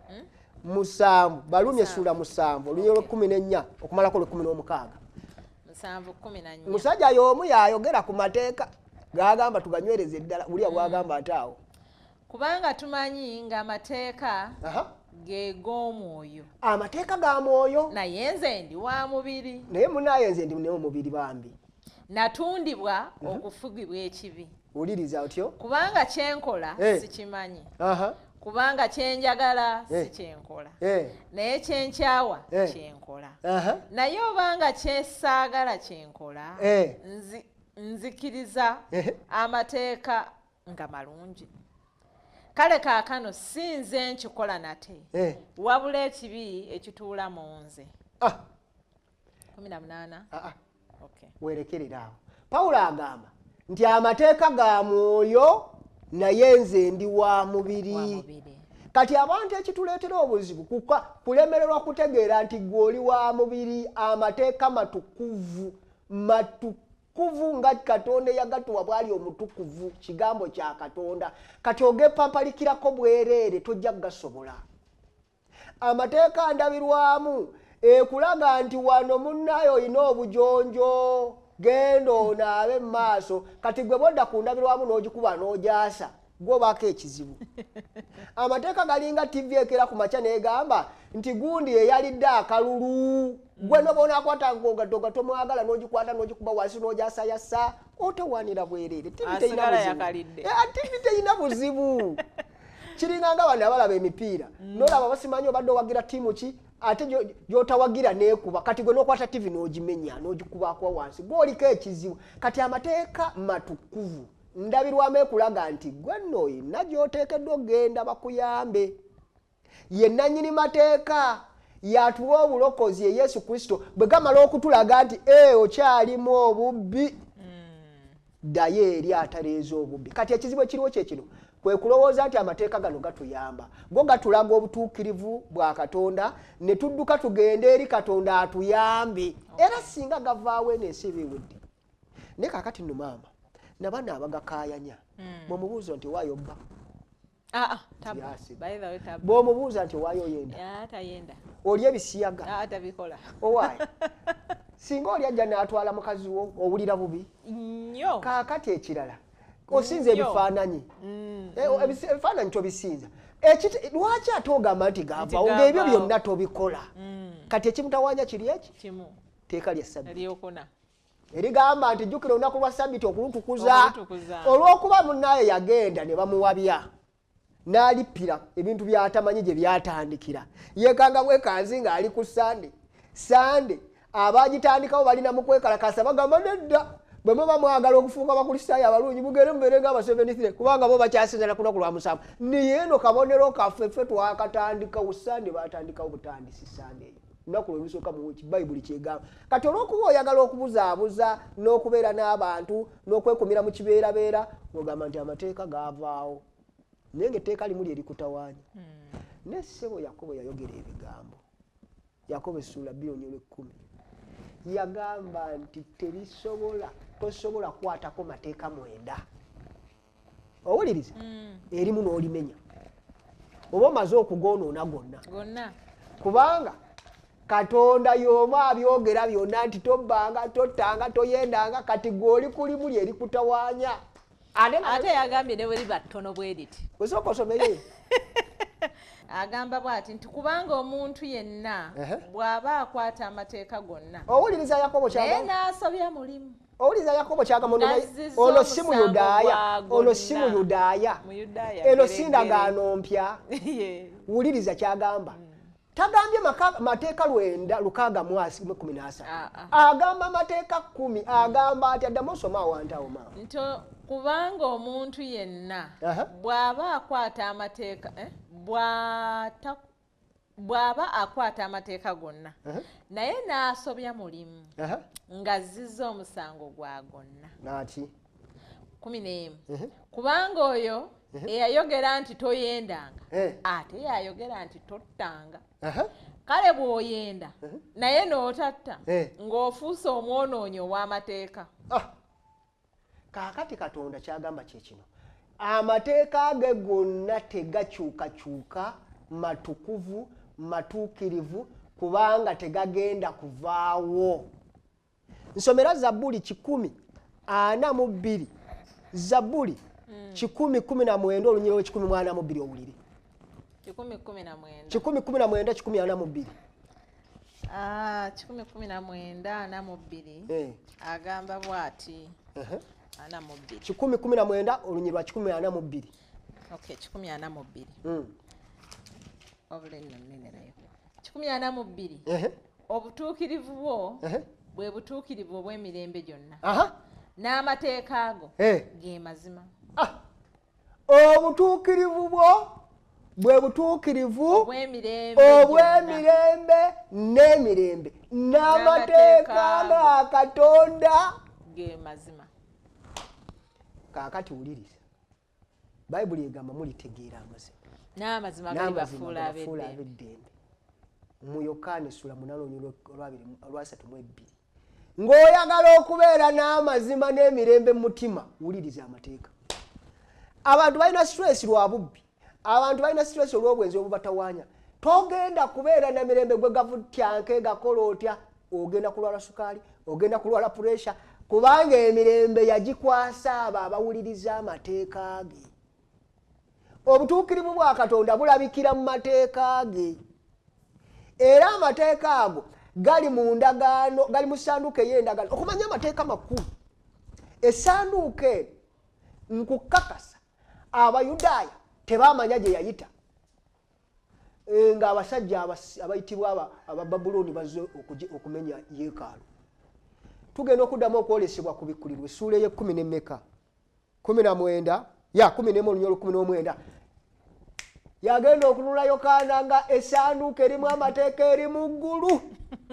7, Baluumi essuula 7 olunyiriri olw'ekkumi n'ennya okumalako olw'ekkumi n'omukaaga. 7, 14. Musajja y'omu yayogera ku mateeka gagamba tuganywereze ddala, buli bw'agamba ate awo. Kubanga tumanyi ng'amateeka ge g'omwoyo. Amateeka ga mwoyo. Naye nze ndi wa mubiri. Naye munaaye nze ndi omubiri bambi. Natundibwa okufugibwa ekibi. Wuliriza otyo. Kubanga kyenkola sikimanyi. Kubanga kyenjagala si kyenkola. Naye kyenkyawa kyenkola. Naye obanga kyesaagala kyenkola, nzikiriza amateeka nga malungi. Kale kaakano si nze nkikola nate, wabula ekibi ekituula mu nze. 18. Weerekerera awo. Pawulo agamba nti amateeka ga mwoyo naye nze ndi wa mubiri. Kati abantu ekituleetera obuzibu kulemererwa kutegeera nti gwe oli wa mubiri. Amateeka matukuvu, matukuvu nga Katonda eyagatuwa bw'ali omutukuvu, kigambo kya Katonda. Kati ogepampalikirako bwereere tojja kugasobola. Amateeka ndabirwamu ekulaga nti wano munnayo olina obujonjo, genda onaabe mu maaso. Kati gwe bodda ku ndabirwamu n'ogikuba n'ogyasa, gwobaako ekizibu. Amateeka galinga TV ekera ku makya n'egamba nti gundi eyalidde akalulu, gwe noba onaakwata ng'ogatoga tomwagala n'ogikwata n'ogikuba wansi n'ogyasayasa, otowaanira bwereere. TV terina buzibu. Kiringa nga bano abalaba emipiira, n'olaba basimanyi obadde owagira ttiimu ki, ate gy'otawagira n'ekuba. Kati gwe n'okwata TV n'ogimenya n'ogikubaako wansi, gw'oliko ekizibu. Kati amateeka matukuvu, ndabirwamu ekulaga nti gwe nno oyina gy'oteekeddwa okugenda bakuyambe. Ye nannyini mateeka yatuwa obulokozi ye Yesu Kristo, bwe gamala okutulaga nti okyalimu obubbi, ddayo eri ataleeza obubbi. Kati ekizibu ekiriwo kye kino, kwe kulowooza nti amateeka gano gatuyamba, go gatulaga obutuukirivu bwa Katonda, ne tudduka tugende eri Katonda atuyambe. Era singa gavaawo eno ensi ebiwedde. Naye kaakati nno maama, nabano abagakaayanya, bw'omubuuza nti owaayo bba, bw'omubuuza nti owaayo oyenda, oli ebisiyaga, owaayo singa oli ajja n'atwala mukazi wo owulira bubi nnyo. Kaakati ekirala osinza ebifaananyi, ebifaananyi tobisinza. Lwaki ate ogamba nti gavaawo ng'ebyo byonna tobikola? Kati ekimutawaanya kiri eki tteeka lya Ssabbiiti erigamba nti jjukira olunaku lwa Ssabbiiti okulutukuza. Olw'okuba munnaaye yagenda ne bamuwabya n'alippira ebintu by'atamanyi gye byatandikira, yeekanga bwekanzi ng'ali ku Sande. Sande abagitandikawo balina mu kwekalakasa, bagamba nedda, Bwe muba mwagala okufuuka Abakristaayo abalungi, mugende mubeere nga aba73, kubanga bo bakyasinzana ku lunaku lwa 7. Naye eno kabonero kaffe ffe twakatandikawo Sande, baatandikawo butandisi Sande eyo, lunaku lwe lusooka mu wiiki, Bayibuli kyegamba. Kati olw'okuba oyagala okubuzaabuza n'okubeera n'abantu n'okwekumira mu kibeerabeera, ogamba nti amateeka gaavaawo, naye ng'etteeka limu lye likutawaanya. Ne ssebo Yakobo yayogera ebigambo, Yakobo essuula 2:10, yagamba nti terisobola, tosobola kukwatako mateeka 9. Owuliriza? Erimu n'olimenya, oba omaze okugoonoona gonna. Kubanga Katonda y'omu abyogera byonna nti tobbanga, tottanga, toyendanga, kati gw'oli kulimu lye likutawaanya. Ate yagambye ne bwe liba ttono bwe riti. Osooka osomeyo. Agamba bw'ati nti kubanga omuntu yenna bw'aba akwata amateeka gonna. Owuliriza Yakobo kyagamba. Naye n'asobya mulimu. Owuliriza Yakobo kyagamba, ono si Muyudaaya, ono si Muyudaaya, eno si ndagaano mpya. Wuliriza kyagamba. Tagambye mateeka 913, agamba mateeka 10. Agamba ati, addamu osoma awantu awo maama. Nti kubanga omuntu yenna bw'aba akwata amateeka bw'aba akwata amateeka gonna naye n'asobya mulimu ng'azizza omusango gwa gonna. Nati 11 kubanga oyo eyayogera nti toyendanga ate yayogera nti tottanga. Kale bw'oyenda naye n'otatta ng'ofuuse omwonoonyi ow'amateeka. Kaakati Katonda kyagamba kye kino, amateeka ge gonna tegakyukakyuka, matukuvu, matuukirivu, kubanga tegagenda kuvaawo. Nsomera Zabbuli 142, Zabbuli 119 olunyiriri 142 owulire. 119 119 142. 119 42 agamba bw'ati 42 119 olunyiriri lwa 142. Okay, 142. Wabula nno nnene nayo. 142. Obutuukirivu bwo bwe butuukirivu obw'emirembe gyonna. N'amateeka ago ge mazima. Obutuukirivu bwo bwe butuukirivu obw'emirembe n'emirembe, n'amateeka ga Katonda ge mazima. Kaakati wuliriza, Bayibuli egamba mulitegeera amazima, n'amazima galibafuula ab'eddembe. Mu Yokaana essula 8:32, ng'oyagala okubeera n'amazima n'emirembe mu mutima, wuliriza amateeka. Abantu balina stress lwa bubbi, abantu balina stress olw'obwenzi obubatawaanya. Togenda kubeera na mirembe gwe gavutyanke gakola otya, ogenda kulwala sukaali, ogenda kulwala puresha, kubanga emirembe yagikwasa abo abawuliriza amateeka ge. Obutuukirivu bwa Katonda bulabikira mu mateeka ge, era amateeka ago gali mu ndagaano, gali mu ssanduuko ey'endagaano. Okumanya amateeka makulu, essanduuko eno nkukakasa Abayudaaya tebamanya gye yayita, ng'abasajja abayitibwa Abababulooni bazze okumenya yeekaalu. Tugenda okuddamu okwolesebwa ku bikkulirwa essuula ey'ekkumi n'emmeka, 19 ya 11 19. Yagenda okunula Yokaana nga essanduuko erimu amateeka eri mu ggulu,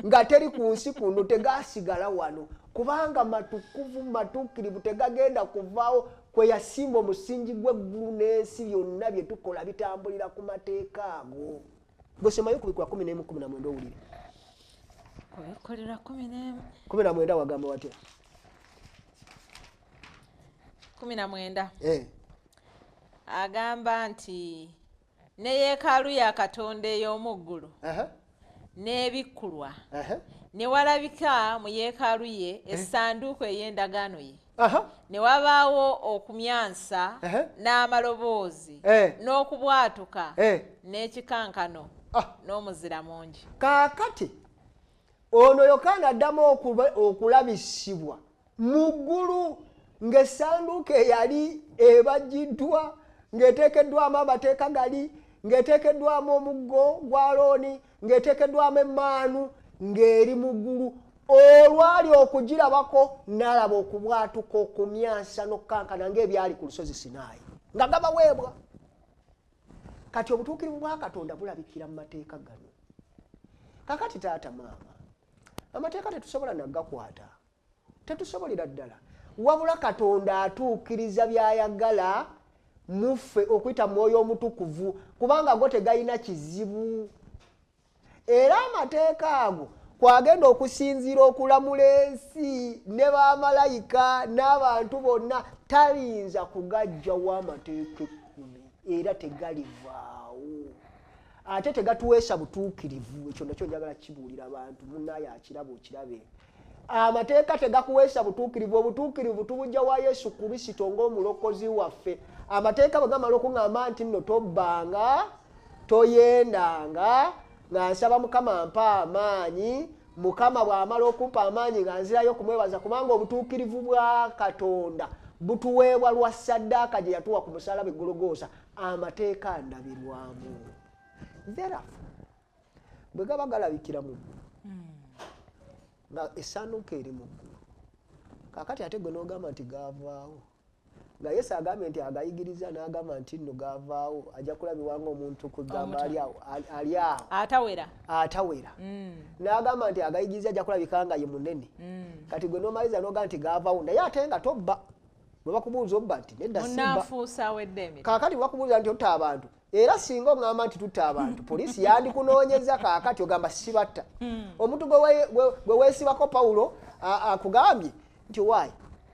nga teri ku nsi kuno, tegasigala wano, kubanga matukuvu matuukirivu, tegagenda kuvaawo. Kwe yasimba omusingi gw'eggulu n'ensi, byonna bye tukola bitambulira ku mateeka ago. Gosemayo kubikkulirwa 11:19 owulire. Kubikkulirwa 11 19 wagamba watya? 19 agamba nti ne yeekaalu ya Katonda ey'omu ggulu n'ebikkulwa ne walabika mu yeekaalu ye essanduuko ey'endagaano ye, ne wabaawo okumyansa n'amaloboozi n'okubwatuka n'ekikankano n'omuzira mungi. Kaakati ono Yokaana addamu okulabisibwa mu ggulu ng'essanduuko eyali ebajjiddwa, ng'eteekeddwamu amateeka gali, ng'eteekeddwamu omuggo gwa Alooni, ng'eteekeddwamu emmaanu, ng'eri mu ggulu. Olwali okugirabako n'alaba okubwatuka, okumyansa n'okukankana ng'ebyali ku lusozi Sinaayi nga gabaweebwa. Kati obutuukirivu bwa Katonda bulabikira mu mateeka gano. Kakati taata, maama, amateeka tetusobola nagakwata, tetusobolera ddala, wabula Katonda atuukiriza by'ayagala muffe okuyita Mwoyo Omutukuvu, kubanga go tegalina kizibu. Era amateeka ago kwagenda okusinziira okulamula ensi ne bamalayika n'abantu bonna, tayinza kugajjawo amateeka 10, era tegalivaawo. Ate tegatuweesa butuukirivu. Ekyo nakyo njagala kibuulira abantu, munnaye akiraba okirabe. Amateeka tegakuweesa butuukirivu. Obutuukirivu tubujja wa Yesu Kristo ng'omulokozi waffe. Amateeka bwe gamala okuŋŋamba nti nno tobbanga, toyendanga, nga nsaba Mukama mpa amaanyi, Mukama bw'amala okumpa amaanyi nga nzirayo okumwebaza, kubanga obutuukirivu bwa Katonda butuweebwa lwa ssaddaaka gye yatuwa ku musalaba e Gologoosa. Amateeka ndabirwamu. Therefore, bwe gaba galabikira mu ggulu, nga essanduuko eri mu ggulu, kaakati ate gwe n'ogamba nti gaavaawo, nga Yesu agambye nti agayigiriza n'agamba nti nno gaavaawo, ajja kulabibwa ng'omuntu kugamba ali awo, ali awo atawera, atawera. N'agamba nti agayigiriza ajja kulabika nga ye munene. Kati gwe n'omaliza n'ogamba nti gaavaawo, naye ate nga tobba. Bwe bakubuuza obba nti nedda simba. Munnanfuusi awedde emirimu. Kaakati bwe bakubuuza nti otta abantu, era singa oŋŋamba nti tutta abantu, poliisi yandikunoonyeza. Kaakati ogamba sibatta. Omuntu gwe weesibako Pawulo akugambye nti waayi.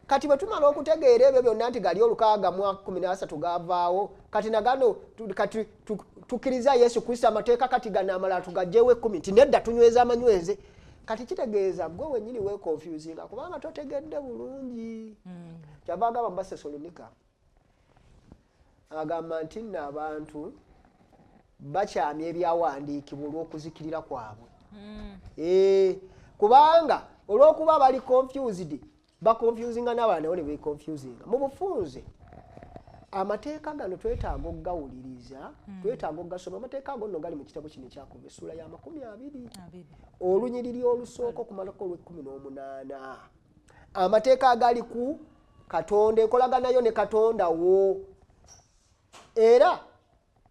Kati bwe tumala okutegeera ebyo byonna nti gali 613 gaavaawo, kati nagano kati tukkiriza Yesu Kristo, amateeka kati gano amalala tugagyewo 10 nti nedda, tunyweza amanyweze. Kati kitegeeza gwe wennyini weeconfusinga kubanga totegedde bulungi. Kyava agamba mu Basesalonika, agamba nti nno abantu bakyamya ebyawandiikibwa olw'okuzikirira kwabwe. Kubanga olw'okuba bali confused, baconfusinga n'abalala nabo ne beconfusinga. Mu bufunze amateeka gano twetaaga okugawuliriza, twetaaga okugasoma. Amateeka ago nno gali mu kitabo kino ekyakuva essuula ya 20, olunyiriri olusooka okumalako olw'e18. Amateeka agali ku Katonda, enkolaganayo ne Katonda wo. Era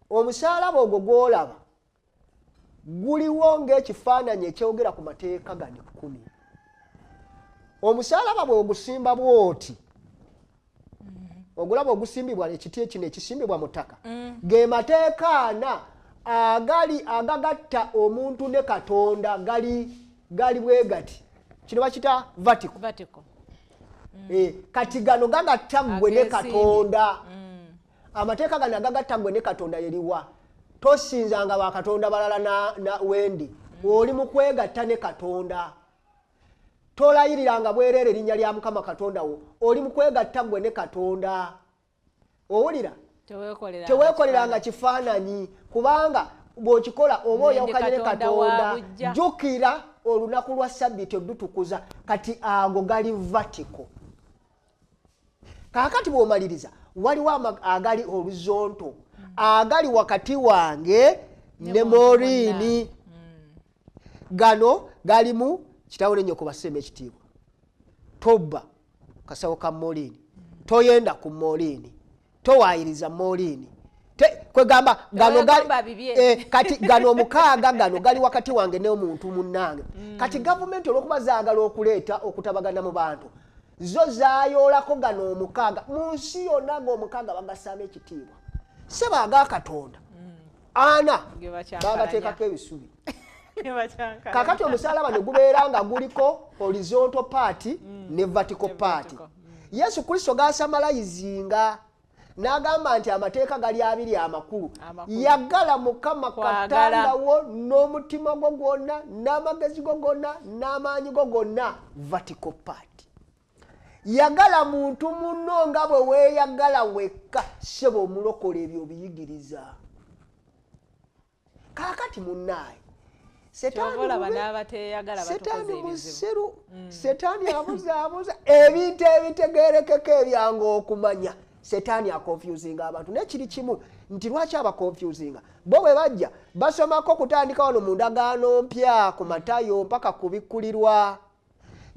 omusaalaba ogwo gw'olaba guliwo ng'ekifaananyi ekyogera ku mateeka gano 10. Omusaalaba bw'ogusimba bw'oti, ogulaba ogusimbibwa ekiti kino ekisimbibwa mu ttaka, ge mateeka 4 agali agagatta omuntu ne Katonda, gali bwe gati. Kino bakita vertical. Vertical. Kati gano gagatta ggwe ne Katonda. Amateeka gano agagatta ggwe ne Katonda yeriwa? Tosinzanga bakatonda balala na wendi. Oli mu kwegatta ne Katonda. Tolayiriranga bwereere erinnya lya Mukama Katonda wo. Oli mu kwegatta ggwe ne Katonda. Owulira? Teweekoleranga kifaananyi, kubanga bw'okikola oba oyawukanye ne Katonda. Jjukira olunaku lwa Sabbiiti olutukuza. Kati ago gali vertical. Kaakati bw'omaliriza waliwo agali horizontal, agali wakati wange ne Maureen. Gano galimu kitabo n'ennyoko bassemu ekitiibwa. Tobba kasawo ka Maureen, toyenda ku Maureen, towaayiriza Maureen. Kwegamba gano kati gano 6 gano gali wakati wange n'omuntu munnange. Kati gavumenti olw'okuba zaagala okuleeta okutabagana mu bantu, zo zaayoolako gano 6. Mu nsi yonna ng'omukaaga bagassamu ekitiibwa. Ssebo aga Katonda 4 bagateekako ebisubi. Kakati omusaalaba ne gubeera nga guliko horizontal part ne vertical part. Yesu Kristo gasamalayizinga n'agamba nti amateeka gali 2 amakulu. Yagala Mukama Katonda wo n'omutima gwo gwonna, n'amagezi go gonna, n'amaanyi go gonna, vertical part. Yagala muntu munno nga bwe weeyagala wekka. Ssebo omulokole ebyo obiyigiriza. Kaakati munnaaye, Setaani musiru, Setaani abuzaabuza ebintu ebitegeerekeka ebyangu okumanya. Setaani akonfusinga abantu, naye kiri kimu nti lwaki abakonfusinga? Bo bwe bajja basomako kutandika wano mu ndagaano mpya ku Matayo mpaka kubikkulirwa.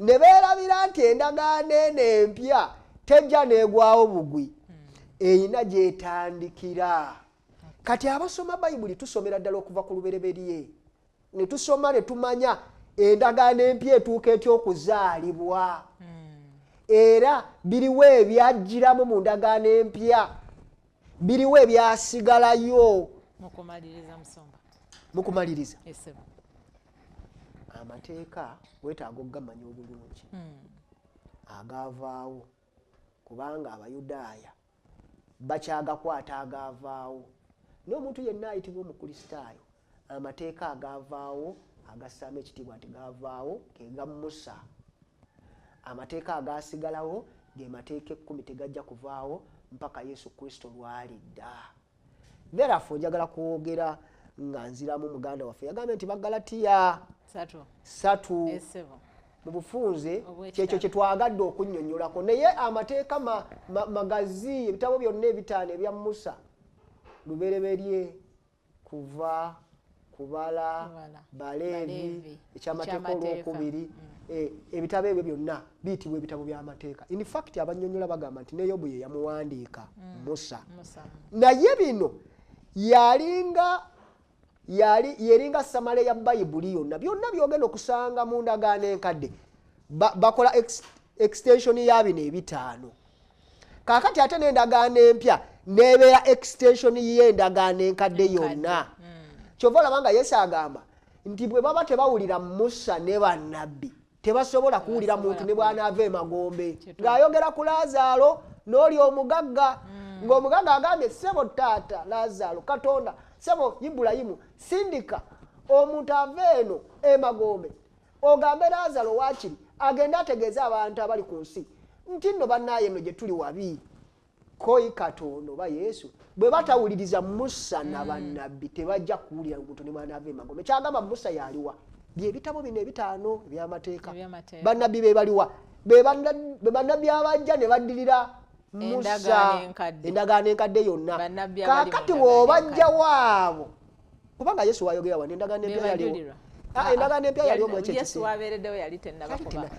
Ne beerabira nti endagaano eno empya tejja n'egwawo bugwi, erina gy'etandikira. Kati abasoma Bayibuli tusomera ddala okuva ku lubereberye, ne tusoma ne tumanya endagaano empya etuuka etya okuzaalibwa, era biriwo ebyajjiramu mu ndagaano empya, biriwo ebyasigalayo. Mukumaliriza musumba, mukumaliriza amateeka weetaaga okugamanya obulungi agaavaawo, kubanga Abayudaaya bakyagakwata agaavaawo. N'omuntu yenna ayitibwa Omukristaayo, amateeka agaavaawo agassaamu ekitiibwa nti gaavaawo ge ga Musa. Amateeka agaasigalawo ge mateeka 10, tegajja kuvaawo mpaka Yesu Kristo lw'alidda. Therefore njagala kwogera nga nziramu muganda waffe yagambye nti Bagalatiya 3 mu bufunze kyekyo kye twagadde okunnyonnyolako. Naye amateeka magazi, ebitabo byonna 5 ebya Musa, Lubereberye, Kuva, Kubala, Baleevi, ekyamateeka olwokubiri, ebitabo ebyo byonna biyitibwa ebitabo by'amateeka. In fact abannyonnyola bagamba nti ne Yobu ye yamuwandiika Musa. Naye bino yeringa samale ya Bayibuli yonna, byonna byogenda okusanga mu ndagaano enkadde bakola extension ya bino 5. Kaakati ate n'endagaano empya n'ebeera extension y'endagaano enkadde yonna. Kyova olaba nga Yesu agamba nti bwe baba tebawulira Musa ne bannabbi tebasobola kuwulira muntu ne bw'anaava emagombe. Ng'ayogera ku Laazaalo n'oli omugagga, ng'omugagga agambye ssebo taata Laazaalo, Katonda ssebo Ibulayimu, sindika omuntu ave eno emagombe ogambe Laazaalo waakiri agende ategeeze abantu abali ku nsi nti nno bannaaye eno gye tuli wabi. Koyi Katonda oba Yesu bwe batawuliriza Musa na bannabbi tebajja kuwulira omuntu ne bw'anaava emagombe. Kyagamba Musa yaliwa? Bye bitabo bino 5 eby'amateeka. Bannabbi be baliwa? Be bannabbi abajja ne baddirira Musa endagaano enkadde yonna. Kaakati bw'obajja waabo, kubanga Yesu wayogera wano endagaano empya yaliwo. Endagaano empya yaliwo mu ekyo ekiseera.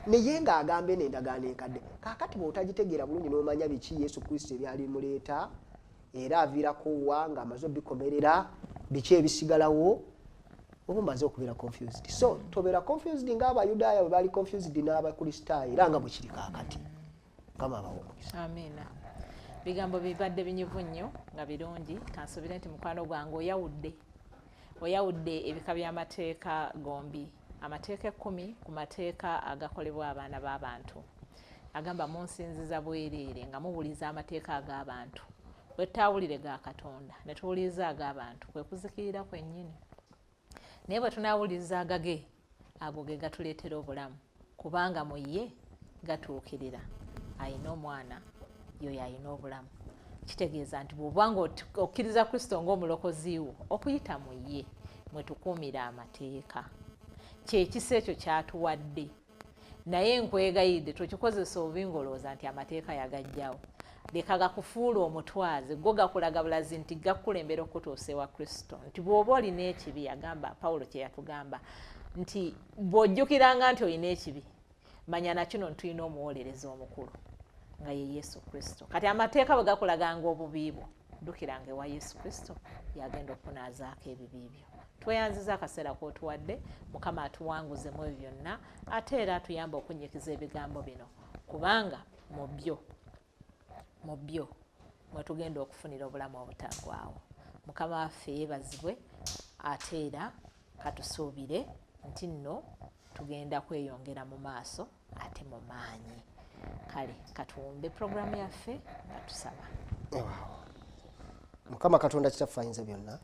Naye ng'agamba eno endagaano enkadde. Kaakati bw'otagitegeera bulungi n'omanya biki Yesu Kristo ebyali bimuleeta, era aviirako wa ng'amaze obikomerera, biki ebisigalawo, oba omaze okubeera confused. So tobeera confused ng'Abayudaaya bwe baali confused n'Abakristaayo, era nga bwe kiri kaakati. Mukama abawe omukisa. Amiina. Bigambo bibadde binyuvu nnyo nga birungi. Kansuubire nti mukwano gwange oyawudde ebika by'amateeka gombi, amateeka 10 ku mateeka agakolebwa abaana b'abantu. Agamba munsinziza bwereere nga muwuliza amateeka ag'abantu, bwe tutaawulire ga Katonda ne tuwuliriza ag'abantu, kwe kuzikirira kwennyini. Naye bwe tunaawuliriza agage, ago ge gatuleetera obulamu, kubanga mu ye gatuukirira. Ayina omwana yoyo ayina obulamu. Kitegeeza nti bw'oba nga okkiriza Kristo ng'omulokozi wo, okuyita mu ye mwe tukuumira amateeka. Kyekisa ekyo kyatuwadde. Naye nkwegayiridde tokikozesa obubi ng'olowooza nti amateeka yagajjawo. Leka gakufuula omutwaze, go gakulaga bulazi nti gakukulembera okutuusa ewa Kristo. Nti bw'oba olina ekibi, yagamba Pawulo kye yatugamba nti bw'ojjukiranga nti olina ekibi, manya na kino ntulina omuwolereza omukulu nga ye Yesu Kristo. Kati amateeka bwe gakulaganga obubi bwo, ddukiranga ewa Yesu Kristo, yagenda okunaazaako ebibi byo. Tweyanziza akaseera k'otuwadde, Mukama atuwanguze mu ebyo byonna, ate era atuyambe okunnyikiza ebigambo bino, kubanga mu byo mwe tugenda okufunira obulamu obutaggwaawo. Mukama waffe yeebazibwe, ate era katusuubire nti nno tugenda kweyongera mu maaso ate mu maanyi. Kale katuwumbe puroguramu yaffe nga tusaba. Mukama Katonda Kitaffe ayinza byonna,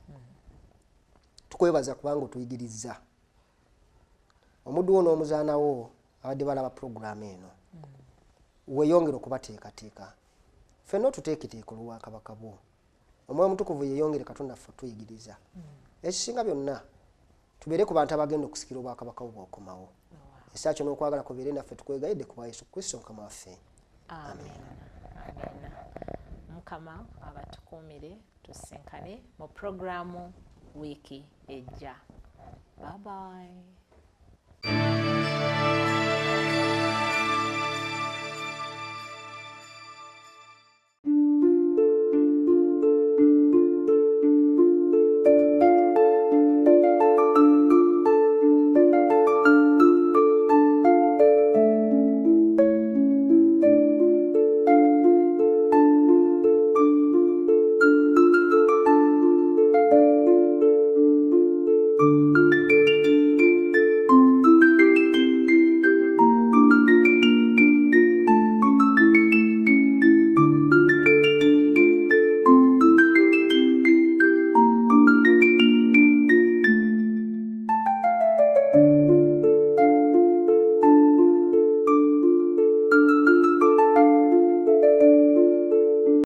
tukwebaza kubanga otuyigirizza. Omuddu wo n'omuzaana wo abadde balaba puroguramu eno, weeyongere okubateekateeka. Ffenna otuteeketeeka olw'obwakabaka bwo. Omwoyo Omutukuvu yeeyongere Katonda ffe otuyigiriza. Ekisinga byonna tubeere ku bantu abagenda okusikira obwakabaka bwo bw'okomawo. Ekisa kyo n'okwagala kubeere naffe, tukwegayidde ku bwa Yesu Kristo Mukama waffe. Amiina. Amiina. Mukama abatukuumire, tusinkane mu puroguramu wiiki ejja. Bye bye.